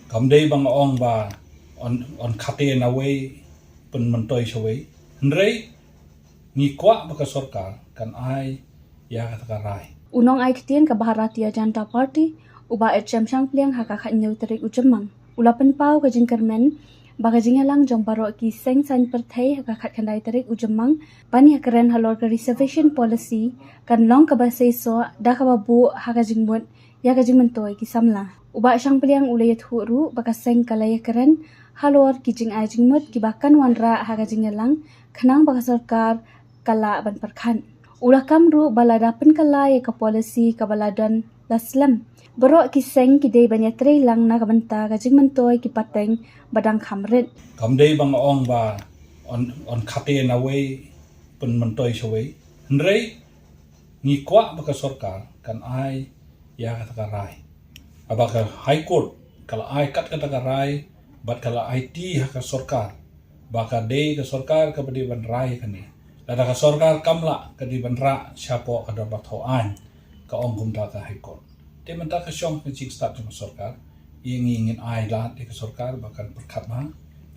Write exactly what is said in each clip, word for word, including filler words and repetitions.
Kam dei ba nga ong ba yn, yn khate na wei, pynmyntoi sha wei. Hynrei ngi kwah ba ka sorkar kan ai ïa kata ka rai. U nongai ktien ka Bharatiya Janata Party, u Bah H M Shangpliang, ha ka khathynñiew tarik u Jymmang, u la pynpaw ka jingkyrmen ba ka jingïalang jong baroh ki seng saiñ pyrthei ha ka khatkhyndai tarik u Jymmang ban ïakren halor ka reservation policy kan long kaba seisoh da kaba buh ha ka jingmut ïa ka jingmyntoi ki samla. U Bah Shangpliang u la ïathuh ruh ba ka seng ka la ïakren halor ki jingai jingmut kiba kan wanrah ha ka jingïalang, khnang ba ka sorkar ka lah ban pyrkhat. U la kam ruh ba lada pynkylla ïa ka policy kaba la don la slem, baroh ki seng ki dei ban ïatreilang na ka bynta ka jingmyntoi ki pateng ba dang kham rit. Kam dei ba nga ong ba yn, yn khate na wei, pynmyntoi sha wei. Hynrei ngi kwah ba ka sorkar kan ai ïa kata ka rai. Haba ka High Court ka la ai kat kata ka rai, bad ka la aiti ha ka sorkar ba ka dei ka sorkar kaba dei ban rai kane. Lada ka sorkar kam lah, ka dei ban rah shapoh ka dorbar thaw aiñ, ka ong kumta ka High Court. Te mynta ka shong ka jingstad jong ka sorkar, ïa ngi ngin ai lad ïa ka sorkar ba kan pyrkhat bha.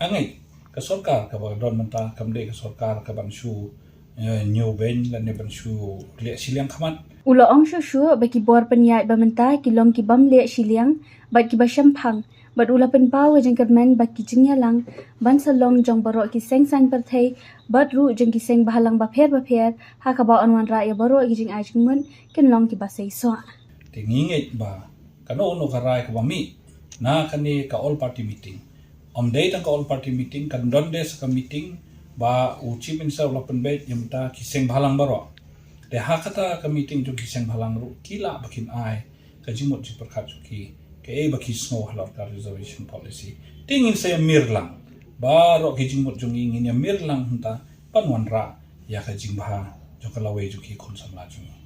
Nga ngeit ka sorkar kaba don mynta kam dei ka sorkar kaban shu, eh, ñiewbeiñ lane ban shu leh shiliang khmat. U la ong shuh shuh ba ki bor pynïaid ba mynta ki long ki bym leh shiliang bad kiba shemphang, bad u la pynpaw ka jingkyrmen ba ki jingïalang ban sa long jong baroh ki seng saiñ pyrthei bad ruh jong ki seng bhalang bapher bapher, ha kaba yn wanrah ïa baroh ki jingai jingmut kin long kiba seisoh. Te ngi ngeit ba kano kano ka rai kaba mih na kane ka all party meeting, ym dei tang ka all party meeting, kan don de sa ka meeting ba u Chief Minister u la pynbeit ïa mynta ki seng bhalang baroh. Te ha kata ka meeting jong ki seng bhalang ruh ki lah ba kin ai ka jingmut jingpyrkhat jong ki, kaei ba ki sngew halor ka reservation policy. Te ngin sa ïamir lang, baroh ki jingmut jong ngi ngin ïamir lang hangta ban wanrah ïa ka jingbha jong ka lawei jong ki khun samla jong ngi.